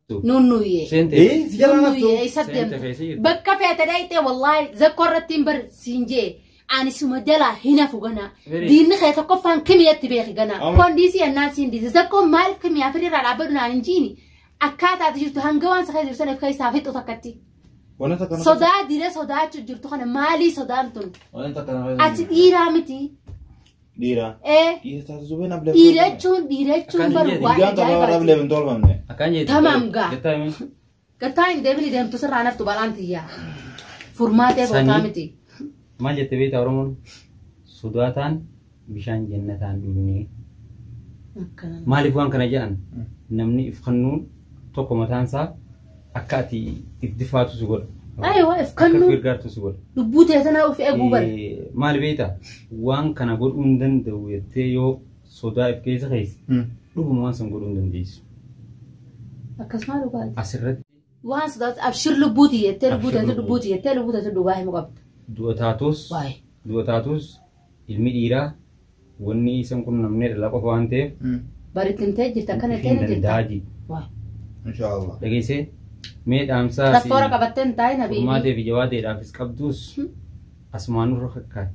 Nunnuyyee. Seente. Eh, si jala naftu. Nunnuyyee isa Seente deemtu. keessa jirti. Bakka feete dhayxee wallaahi zakkoo irratti hin bar siin jee. Ani suma jalaa hin hafu ganaa. Very. Diinni kee tokkoffaan kimiyyatti beeki ganaa. Amma- Koon dhiisii annaan siin dhiisi. Zakkoon maaliif kimiyaa firirraa dhaabbadhu naan hin jiini. Akkaataa ati jirtu hanga waan sakee jirtu saniif keessaa fixu takkatti. Wanta takka Sodaa diree sodaachuu jirtu kana maalii sodaan tun? Wanta takka Ati dhiiraa miti. Dhiira. Ee Dhiira taasisu been ablee. dhiira jechuun dhiira jechuun Akkaan baru hin waan Guyyaan taphaa ajaa'ibaati. ablee hin tolfamne. Akkaan jeeti. Tamaam gaa. Jettaa himi. Gattaa hin deebini deemtu sirraa naftu balaan tiyyaa. Furmaatee bootaa Sanyii. miti. Maal jette beektaa Oromoon? Sodaataan bishaan jannataan dhugnee. Akkana. Maaliif waan kana jedhan? Namni if kennuun tokko mataan isaa akka ati if difaatu si godha. Aywa if Akka if kennuun gargaartu si godha. lubbuu teetanaa of eeguu bara. Maal beektaa? Waan kana godhuu hin danda'u jettee yoo sodaa if keessa keessa dhuguma waan san godhuu hin dandeessu. Akkasuma dhugaati. Asirratti Waan sodaatu abshir lubbuuti jettee lubbuu Abshir teetu lubbuu. lubbuuti jettee lubbuu teetu dhugaa himu qabda. du'a taatus Waayee. du'a taatus ilmi dhiiraa wanni isan kun namni dhala qofa waan ta'eef Baritti himtee jirta akkana hin jettee jirta. danda'a ji. Waayee. Inshaallah. Dhageessee mee dhaamsaa Laffoora qabattee hin taa'in habiibii. furmaatee fi jawaadeedhaafis qabduus asumaan nurra kakkaa'e.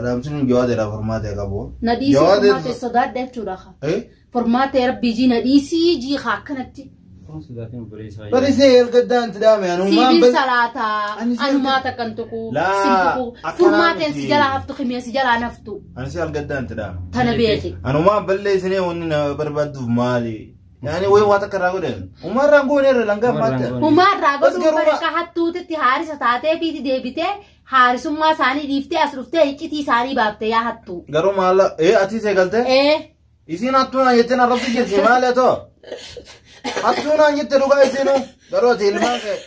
Dhaamsin jawaadeedhaaf furmaatee qabu. Na dhiisii Jawaadee- furmaatee sodaadha jechuudha. Eh? Furmaatee rabbii jii na dhiisii jii haa akkanatti. Kun sodaatiin obboleessaa Barisee ergaddaan itti dhaame anumaan Siifin salaataa Ani si anumaa takkan tuquu Laa, sin tuquu akkanaa furmaateen si miti. jalaa haftu kimiya si jalaa naftu Ani si algaddaan itti dhaame. tana beeki. Anumaan balleessinee wanni na barbaadduuf maali? Yaani wayi waa takka irraa godhan. Umaa irraan goone irra langaa Umaa irraan maatta. goone. Humaarraa Bas godhuu garuu barka hattuutitti haarisa taatee fiiti deebitee haarisummaa isaanii dhiiftee as dhuftee iccitii isaanii baaftee yaa hattuu. Garuu maalla ee ati see galtee? Ee Isiin hattuu naan jettee na rabbi jirti maali haa ta'u? Hattuu naan jette dhugaa isiinuu. Garuu ati ilmaan kee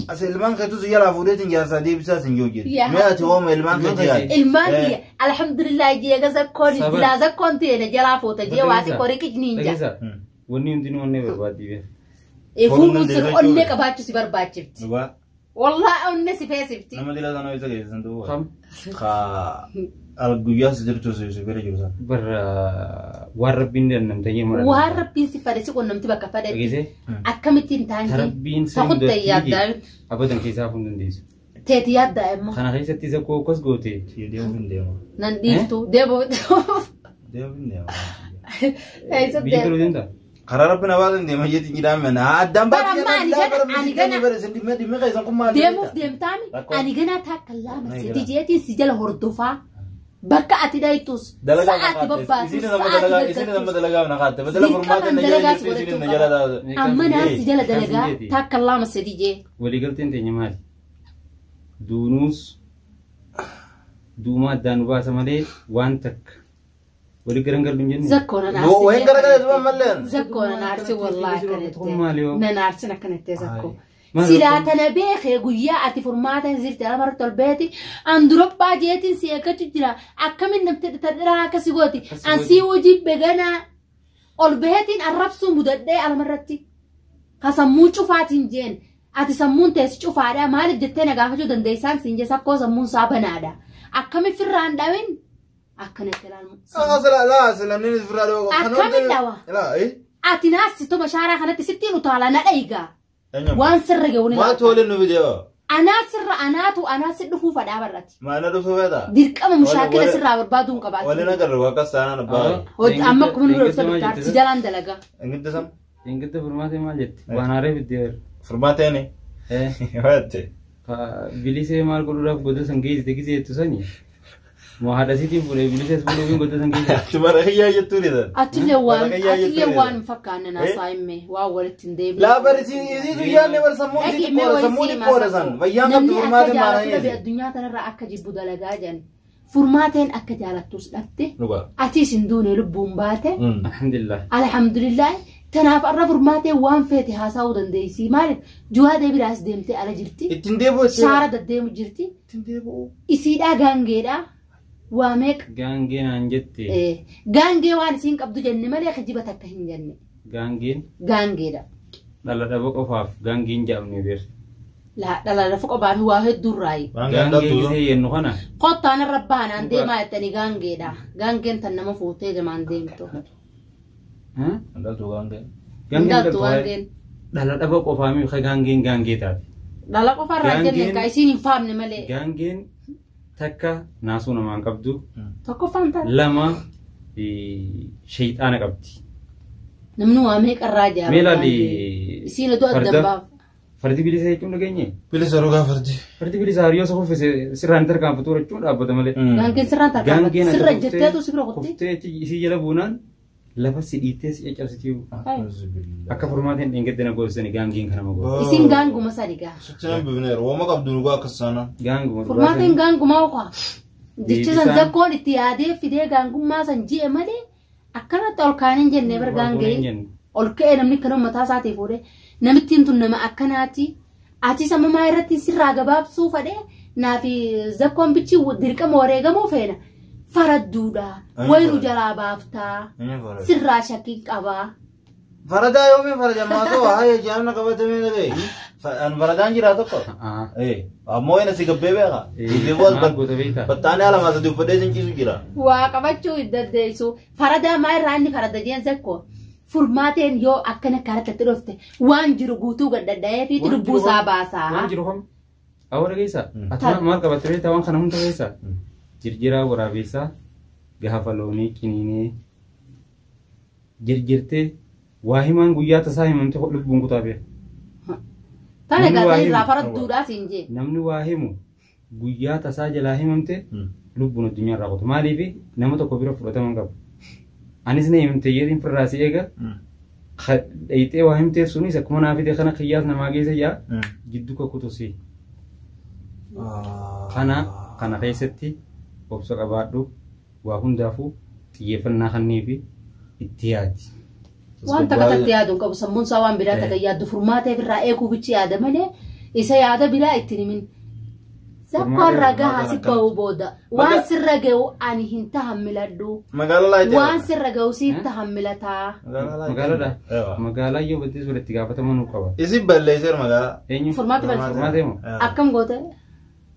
as ilmaan keetu si jalaa fuudheetiin jaarsaa deebisaa sin jiru jirti. Yaa Mee ati hooma ilmaan Ilmaan keetii yaadi. ilmaan Eh. kiyya alhamdulillah jee zakkoon Sabab. dilaa zakkoon ta'e na jalaa fuuta jee waati qorii qijniin jaa. Dhageessaa? Wanni hundinuu onnee barbaaddi beeku. Ee fuudhuun Fuudhuun sun dandeessa onnee jechuudha. qabaachuu si barbaachifti. Dhugaa. Wallaahi onnee si feesifti. Nama dila sana isa keessan ta'uu. Kam? Ka al guyyaa si jirtu si bira jiru sana. Barra waan rabbiin dandamtee mara. Waan rabbiin si fadhe si qunnamti bakka fadhetti. Dhageessee? Akkamittiin taanti Rabbiin si takutte yaaddaa abadan keessaa hafuu hin dandeessu. teeti yaaddaa immoo Kana keessatti isa koo akkas goote. Deemuuf hin deemu. nan dhiiftu deebi'u. Deemuuf hin deemu. Eessa Biyya galuu deemu? danda'a? Karaa rabbi na baasan deema jeetiin jedhame na addaan Bara amma ani gana- ani gana- dhimmi keessan kun maali? Deemuuf deemtaami Rakkoo. ani ganaa takka lama Ani sadi gana. jeetiin si jala hordofaa bakka ati dhaytus Dalagaa sa'aati babbaatu Isiin nama sa'aati dalagaa isiin nama gaggattus dalagaa na kaatte badala furmaata na jala Dirqamaan jirtu isiin na dalagaa jala taate. amma naan si jala Akkas hin dalagaa jeeti. takka lama sadi jee Waliigalteen teenya maali? Duunuus duumaa addaan nu baasa malee waan takka walii garan gallu hin jenne. zakkoo nan Yoo wayin garagalee tuban malleen. zakkoo nan aarsi wallaahi Kun maali yoo? akkanatti nan aarsin akkanatti zakkoo. Maal Silaa rakkoon? tana beekee guyyaa ati furmaata hin zirte alamarratti ol beeti an durabbaa jeetiin si eeggachuu jira akkamin namti tadhiraa akkasi gooti Akkasi an gooti. sii hojii beganaa ol beetiin arrabsuu mudadhee alamarratti ka sammuu cufaatiin jeen ati sammuun teessi cufaadha maaliif jettee na gaafachuu dandeessaan siin jee sakkoo sammuun isaa banaadha akkami firraan dhawin akkanatti ilaalmu. Ah sila laa sila inni firraa dhawaa. Akkamin dhawa? Laa eh. Ati naasituma shaaraa kanatti sittiin utaala na dhayigaa waan sirra ga'u ni Maal laata. tolee nu fidee? Anaa sirra anaatu anaa si dhufuu fadhaa barratti. Maal na dhufuu feeta? Dirqama mushaakila Wale- sirraa barbaaduu hin qabaatu. Waliin agarru akkas taanaan abbaa. Hojii amma akkuma nu Engidda dhufta maal dhuftaar jette? si jalaan dalagaa. Ingidda sam Engidda furmaatee maal jette? Waan haaree fiddee bara. furmaateeni. Eh, Waatte. Bilisee maal godhuudhaaf goda san geessite gisee jettu sani. Moo haadha isiitiin fuudhee bilisees fuudhuufiin goda san geessite. Tumara kiyyaa jettuu ni tan. Atillee waan Walakayyaa atillee jettuu waan hin fakkaanne Eh? naasaa himme waan walitti hin deemne. Laa bari isiitu yaadne bar sammuu Dhaqi isii mee xiqqoodha wayii sammuu sii xiqqoodha san. maasakoo. Fayyaan qabdu Namni akka furmaateen jaalatu dhabe maana addunyaa tanarraa akka jibbu dalagaa jedhan. Furmaateen akka jaalattus dhabde. Dhugaa. Atiis hin duune lubbuun baate. Alhamdulillah. Alhamdulillah tanaaf arra furmaatee waan feete haasa'uu dandeessi. Maaliif juwaadee biraas deemtee ala jirti. Ittiin deebi'u Shaara deddeemu jirti. Ittiin deebi'u. Isiidhaa gaangeedhaa. Waa meeqa? Gaangee naan jette. Gaangee waan isiin qabdu jenne malee kijiba takka hin jenne. Gaangeen Gaangeedha. dhala dhaba qofaaf gaangeen jedhamne beer. Laa dhala lafa qophaa fi waa hedduurraayi. Gaangee gisee yennu kana. Kottaan irra baanaan deemaa jettanii gaangeedha. Gaangeen tan nama fuutee jamaan deemtu. Eh? Dhaltuu gaangee. Gaangeen Dhaltu dhaltu waangeen. Dhala dhaba qofaami ka gaangeen gaangee taate. Dhala qofarraa hin jenne Gaangeen- kaa isiin hin faamne malee. Gaangeen takka naasuu namaan qabdu Tokkoffaan taate. lama shayxaana qabdi. Namni waa meeqarraa jaaba. Mee laali Isiin oduu addan baaf. Fardi bilisa jechuun dhageenye. Bilisa dhugaa fardi. Fardi bilisa hariyyoo isa kuffise sirraan hin tarkaanfatu jechuun dhaabbata malee. Gaangeen sirraan tarkaanfatti. Gaangeen Sirra jetteetu si bira kutti. Kuftee isii jala buunaan lafa si dhiittee si caccabsitii akka furmaatiin dheengadde na goosisani gaangeen kana magoo. Isiin gaanguma sadi gaa. Sitti nan bifneera. Wooma qabdu dhugaa akkas taanaan. Gaanguma Furmaatiin gaangumaa okaa. Jecha san Deebisaan- zakkoon itti yaadee fidee gaangummaa san ji'e malee akkanatti ol kaaniin jennee bar gaangee ol ka'ee namni kan mataa isaatii fuudhee namittiin tun nama akkanaati. Ati samamaa irratti sirraa gabaabsuu fadhee naafi zakkoon bichi dirqama wareegamuu feena. Faradduudha. Ani Wayinu farada. jalaa baaftaa. Sirraa shakkii qabaa. Faradaa yoomiin faraja maatoo haaya jaamna qabatamee dhagaye. An faradaan jira tokko. Ammoo inni si gabbee beeka. Maal goota beektaa? Battaanii alamaa sadii uffadhee sin ciisu jira. Waa qabachuu hin dandeessu. Faradaa maa irraa inni farada jeen zakko. Furmaateen yoo akkana karatti dhufte waan jiru guutuu gadhadha'ee fi lubbuu isaa baasaa. Waan jiru kam? Awwaara keessa? Ati maal qabatte beektaa waan kana hunda keessa? Jirjiraa waraabeessaa gaafa loonii qiniinee jirjirtee waa himaan guyyaa tasaa himamte lubbuun kutaa beeka. Tana Namni waa gaazexaa himu. irraa faradduudhaa siin jee. Namni waa himu guyyaa tasaa jalaa himamte lubbuun addunyaa irraa qotu. Maaliif nama tokko bira fudhatama hin qabu. Anis na himamte yeeriin firraa si eega dhayxee waa himteef sunis akkuma naa fide kana kiyyaas namaa geessa yaa gidduu kakkutu si. Kana kana keessatti obsa qabaadhu waa hundaafuu xiyyeeffannaa kannii fi itti yaadi. Waan takka takka yaadu hin qabu sammuun isaa waan biraa takka yaaddu furmaateef irraa eeguu bichi yaada malee isa yaada biraa ittiin himin. Zakkoon ragaa hasi ba'uu booda waan sirra ga'u ani hin tahammiladhu. Magaalaa laayitee. Waan sirra ga'u siit tahammilataa. Magaalaadha. Magaalaa yoo baddees walitti gaafatama nuu qaba. Isin balleesseera magaalaa. Eenyu? Furmaati balleesseera. Furmaatee moo? Akkam goote?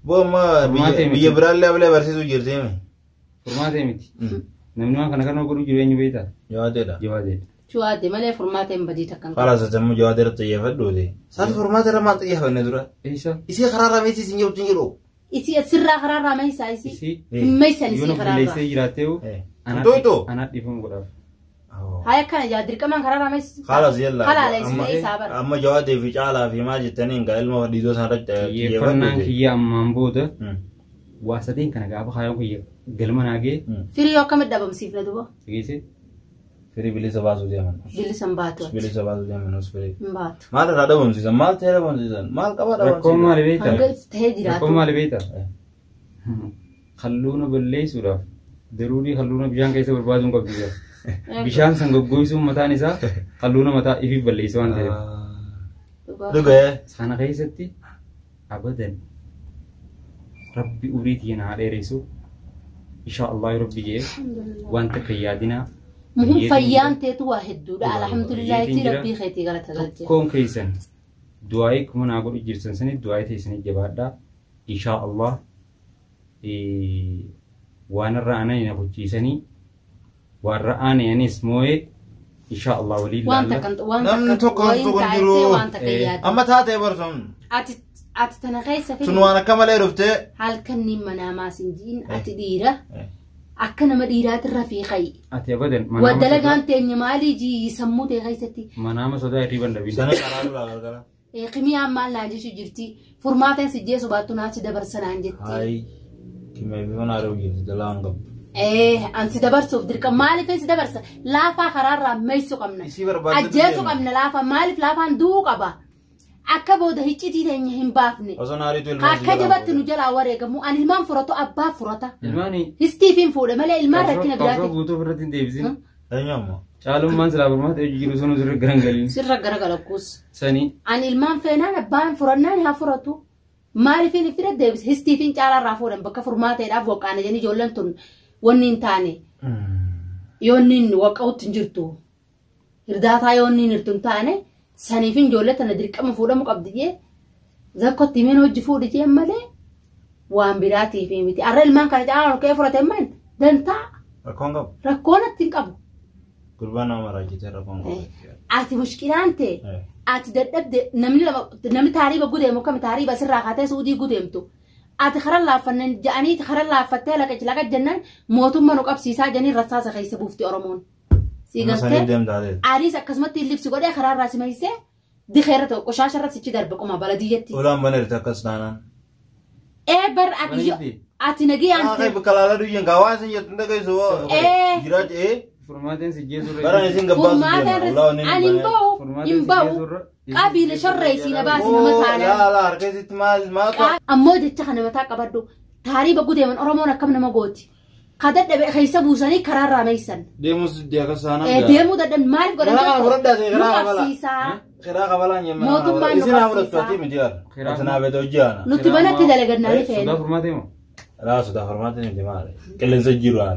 Boo amma Furmaatee miti. biyya biraallee abilee barsiisuu jirti himi. Furmaatee miti. Namni waan kana kana godhu jiru eenyu beektaa? Jawaadeedha. Jawaadeedha. Cuwaadde malee furmaateen badii takka hin qabu. Karaa sassaamu jawaadee irratti xiyyeeffadhuuti. Saati furmaata irra maal xiyyeeffanne dura? Eessa? Isii karaa irraa meesii isin jirtu hin jiru. Isii sirraa karaarraa meessaa isii. Isii Hin meessan yoo isii na karaarraa. balleessee jiraattee Tuutu. anaaf dhiifama godhaaf. Haa akkana jaa dirqamaan karaarraa meessaa. Kaalas yella. Kalaala isii isaa bara. Amma jawaadee fi caalaa fi maal jettanii hin gaa ilma dhiisoo sana irratti Xiyyeeffannaan kiyya ammaan booda waa sadeen kana gaafa kaayyoon kiyya galma naagee Firii yoo akkamitti dhabamsiifne duba? dhageessee Firii bilisa baasuu deeman. Bilisan baatu. Bilisa baasuu deeman os firii. Hin baatu. Maal irraa dhabamsiisan? Maal ta'ee dhabamsiisan? Maal qabaa rakkoon dhabamsiisan? maali beektaa? Hanga ta'ee Rakkoon jiraatu. maali beektaa? Halluuna balleessuudhaaf daruurii halluuna bishaan keessa barbaaduu hin qabdu jira. Bishaan san goggoisuun mataan isaa halluuna mataa ifiif balleessa waan ta'eef. Dhugee. Sana keessatti abadan rabbi umurii tiyya naa dheeressu insha Allah rabbi jee waan takka hin yaadinaa. Muhum fayyaan teetu waa hedduudha. Alhamdulillah Biyyeetiin jira. rabbii keetii galata galchee. Tokkoon keessan du'aa'ii kuma naa godhu jirtan sanii du'aa'ii teessanii jabaadhaa. Insha Allah waan irra aananii na kochiisanii waan irra aaneenis moo'ee insha Allah waliin Waan laalla. takka waan Namni takka tokko wayiin tokko hin taa'ettee jiru. waan takka yaadu. Amma taatee barsoon. Ati ati tana keessa Sun fili waan akka malee dhuftee. halkan niin manaamaa sin jiin ati dhiira akka nama dhiiraatirra fiiqayi. Ati abadan Waa dalagaan teenya maalii jii sammuu ta'e keessatti manaama sodaa hirriban dhabin. Sana karaa duraa galgala. Qimiyaan maal naan jechuu jirti furmaateen si jeesu baattu naa si dabarsa naan jetti. Hayi. Kimee fi mana aruu jirti dalaa hin qabdu. An si dabarsuuf dirqama maaliif si dabarsa laafaa karaarraa meessu qabna. Isii barbaadde Ajjeesu qabna laafaa maaliif laafaan du'uu qaba. Akka booda hiccitii teenya hin baafne. Osoo naariitu ilmaan Akka jabatti nu jalaa wareegamu ani ilmaan furatu abbaa furata. Ilmaani Histiifiin fuudhe malee ilmaan rakkina qabsoo biraati. guutuu ofirratti hin deebisin. Eenyu ammoo? Caalummaan silaa furmaata hojii jiru sun sirra garangaliin. Sirra garagala kuus. Sanii Ani ilmaan feenaan abbaan furannaan haa furatu. Maaliifin itti deebise histiifiin caalaarraa fuudhan bakka furmaateedhaaf waqaana jedhanii ijoolleen tun wanni hin taane yoonni hin waqa'utti hin jirtu. Hirdaataa yoonni hin hirtu hin taane saniifin ijoollee tana dirqama fuudhamu qabdi jee zakkotti himeen hojii fuudhi jee malee waan biraatiif miti. Arra ilmaan kana caalaa ol ka'ee furate man dantaa Rakkoon qabu. rakkoon itti hin qabu. Gurbaan nama maraachitee rakkoon qabu. Ati mushkilaan ta'e ati dadhabde namni lama namni taariiba gudeemu akkami taariiba sirraa kaatee suudii gudeemtu. Ati karaa laaffannan ja'anii karaa laaffattee laqachi laqa jennaan mootummaa nu qabsiisaa janii rasaasa keessa buufti Oromoon. Sii Nama saniif galtee deemtaa ta'e. anis akkasumatti libsi godhee karaa irraa si mahisee dikeerra ta'u qoshaasha irra sichi darbe qoma baladiyyatti. Ulaan baneerti akkas taanaan. Ee bar ati Mana jirti? ati nagiyaan Haa kai bakka laalaa duyyeen kaa waan isin jettu dhageessu Ee. jiraach ee Furmaateen si geessurra. baran isin gabbaasu furmaataan deema. Ulaa ani onneen hin banee. bahu Furmaateen hin si bahu geessurra. qabiina shorreessi na baasi nama Oo, taanaan. yaa laa harka isitti maal maal Ammoo jecha kana mataa qabadhu taariiba gudeeman Oromoon akkam nama gooti. Ka dadhabe keessa buusanii karaarraa meeysan. Deemus didee akkas taanaan. Ee, deemuu dadhabne maaliif godhan Karaa kana fudhadhaa ta'e nu karaa qabala. qabsiisaa. Kiraa qabalaan jemma. Mootummaan nu Isin haa fudhattu qabsiisaa. ati miti yaara. Kiraa- Ati naa beete hojii aana. Nuti banatti dalagannaa ni feena. Sodaa furmaatee moo? Laa sodaa furmaateen miti maali. Qilleensa jiru aana.